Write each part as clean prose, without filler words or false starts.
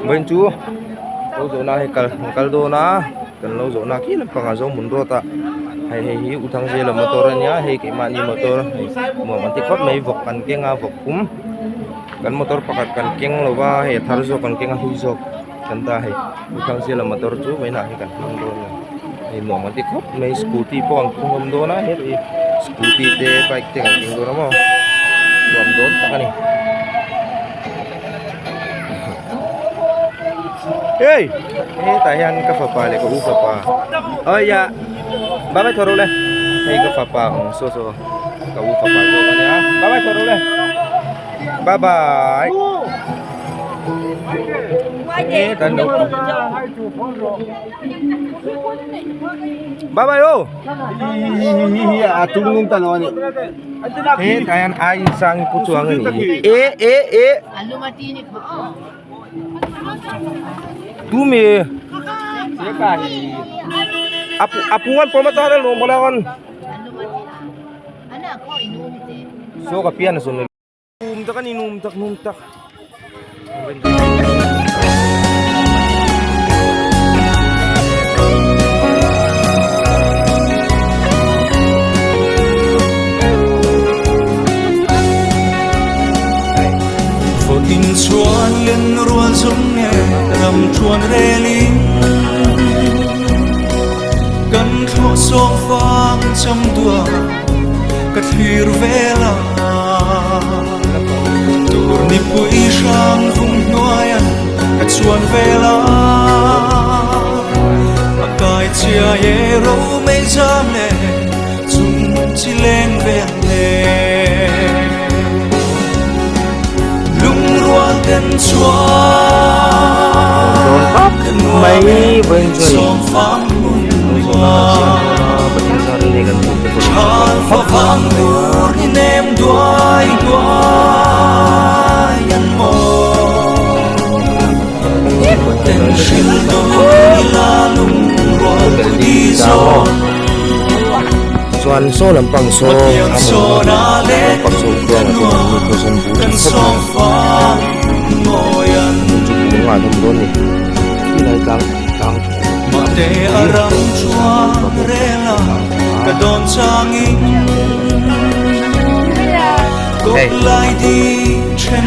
Vawiin chu lo zawhna hei kal an kal dawn a kan lo zawhna khi lampangah Zohmun road ah hei hei hi U Thangzela motor a nia hei keimahni motor hei nuam an ti khawp mai vawk an keng a vawk pum kan motor pakhat kan keng lo va hei a thar zawk kan keng a hlui zawk kan ta hei U Thangzela motor chu vawiinah hei kan hmang dawn a ni hei nuam an ti khawp mai scooty pawh an keng hlawm dawn a heti scooty te bike te kan keng dawn a maw nuam dawn tak a ni. Hey! Hetah hian ka fapa leh ka u fapa awia bye bye thaw rawh le hei ka fapa awm saw saw ka u fapa zawk a nia bye bye thaw rawh le bye bye hetah an lo bye bye aw hetah hian ai sang pu chuang a ni e e e. Tumi apu an pawm atan a lawm bawlak an saw ka pian a sawn num tak a ni num tak num tak. In chuan len rual zawng nge ram thuan relin kan thlawh sawm fang cham dua ka thlir vela tur ni pui hrang vung hnuaia ka chuan vela a kai chia e ro mei zam le chung chi leng vel le lungrual ten chuan Mai vawiin chuan sawm fang hmun Pathian zar in hei kan hmuh te pawh Than fa vang tur ni nem duai duai an maw Ten hril dawn ila lungrual thu di zawn Chuan saw lampang saw lampang saw tluang a ten an ni pawh sawn bur tha khawp mai chu bur ngah hlawm dawn ni khilai tlang tlang Mate a ram chuan rela ka dawn changin Hey. Lai di then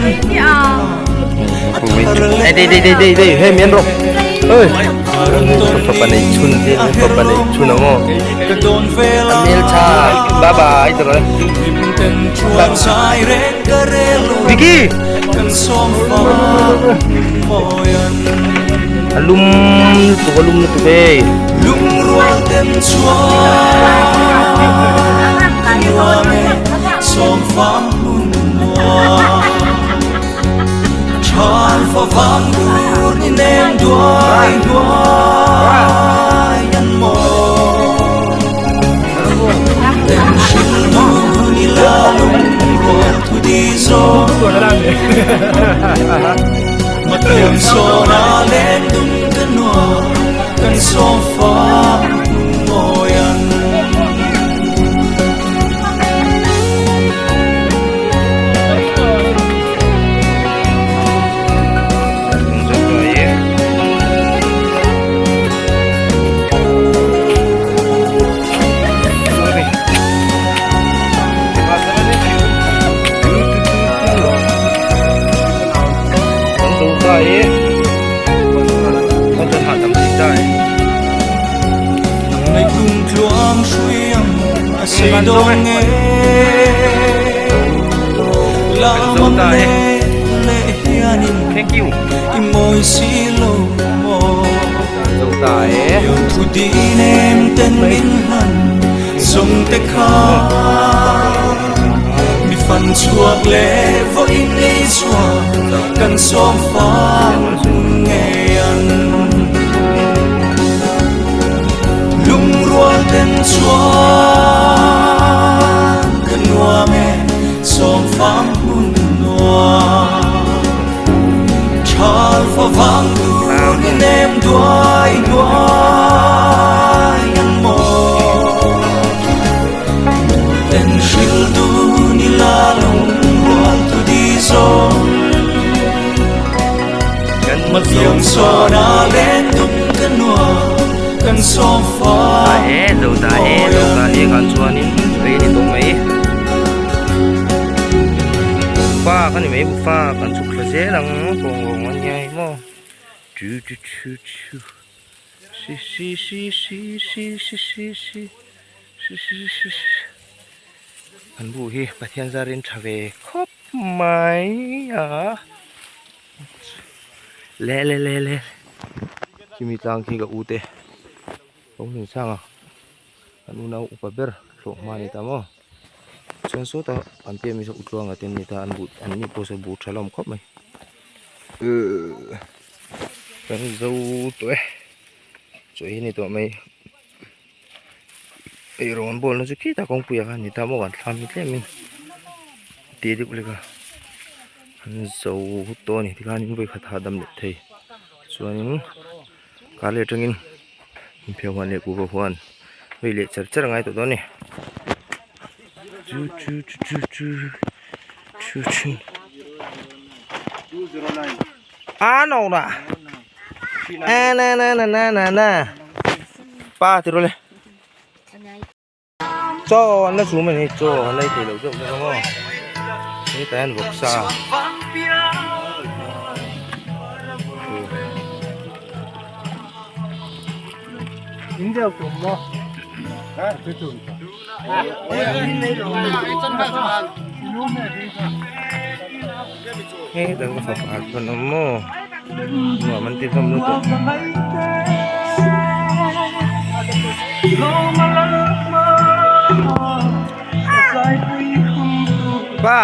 Ê, đi đi đi đi đi, hey miến rồi. Ơi. Ka fapa nei chhun te, fapa nei chhun ang aw. ka dawn vela Amel tha. Bye bye tawh rawh. Ten chuan sai reng ka relo Vicky. kan sawm fang mawian A lum lutuk a lum lutuk e. Lungrual ten chuan nuam e sawm fang hun nuam Than fa vang tur ni nem duai duai an maw Ten hril du ni la lungrual thu di zawn Matiang sawna len dun ka nuam kan sawm fang mawian Ngày cùng tluang suy ang a sei dong nge La mang le le hianin Thank you. I moi si lo mo Zo ta e. Yêu thu di nem ten min han Sông te kha Mi fan chuak le vo in ni chua Kan som fa nghe an Lungrual ten chuan Ka nuam e sawm fang hun nuam Thal fa vang tur ni nem duai duai an maw Ten hril du ni la lungrual thu di zawn Kan Hmatiang sawna lengdum kan nuam kan sawm fa Ta e zo ta e zo ta e kan chuanin ei ni tawh mai fa ka ni mai fa kan chhuk thla zel ang kawng rawng a nia hei maw chu chu chu chu si si si si si si si si si si si si Kan bu hi Pathian zarin tha ve khawp mai a le le le le chumi tlang khi ka u te lo hmun sang a kan unau upa ber hlawh hma a ni ta maw chuan sawtah an piah mi saw utluanga te an ni ta an buh an ni pawh saw buh tha hlawm khawp mai uhh kan zo tawh e chaw hi a ni tawh mai. Ei rawn bawl na chu khitah kawngpui ah khan a ni ta maw kan thlam hi tlem in ti deuh lek a an zo tawh a ni tikhanin vawikhat hahdam leh thei chuanin kar leh atangin inpheh huan leh kuhva huan vei leh char char a ngai tawh dawn a ni chu chu chu chu chu chu chu a no na a na na na na na na pa ti rawh le chaw an la chhum a ni chaw an la ei thei lo deuh bawk a maw hetah hian vawksa Hei dang ka fapa chuan awm maw nuam an ti hlawm lutuk. Pa.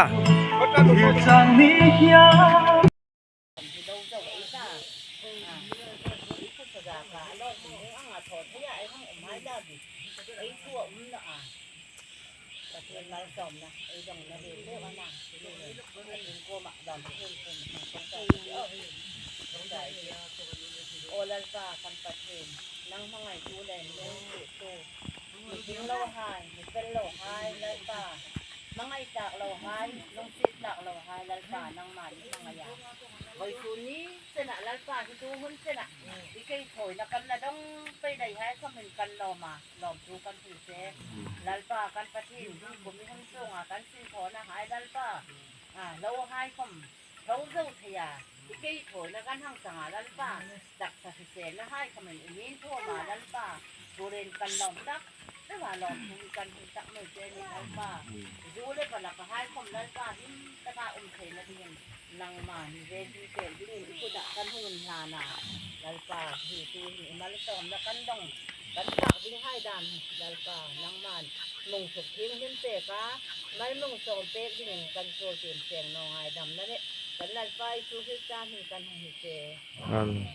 Amen.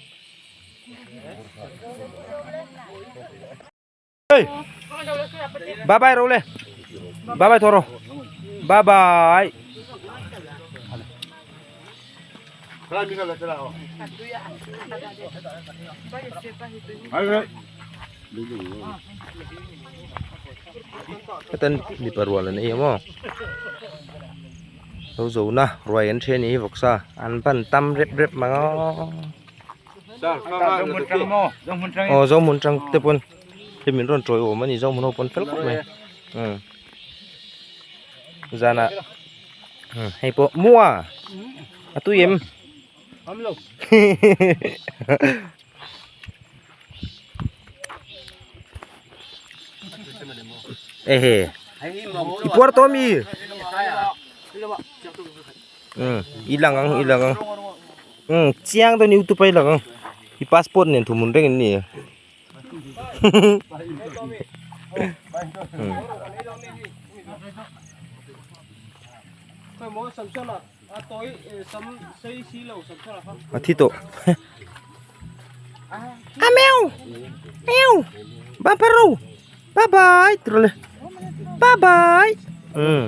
Hey. Bye bye Role. Bye bye Toro. Bye bye. Hetan mipa rual an ei a maw lo zo na ruai an then hi vawksa an pan tam rep rep mang a aw zohmun tang te pawn hei min rawn tawi awm a ni zohmun ho pawn fel khawp mai umm zanah hei pawh mua a tui em Ehe i puar tawh ami umm i lang ang i lang ang umm chiang dawn youtube a i lang ang i passport nen thuhmun reng an ni A thi tawh a meo meo bye bye ro bye bye tih rawh le bye bye umm.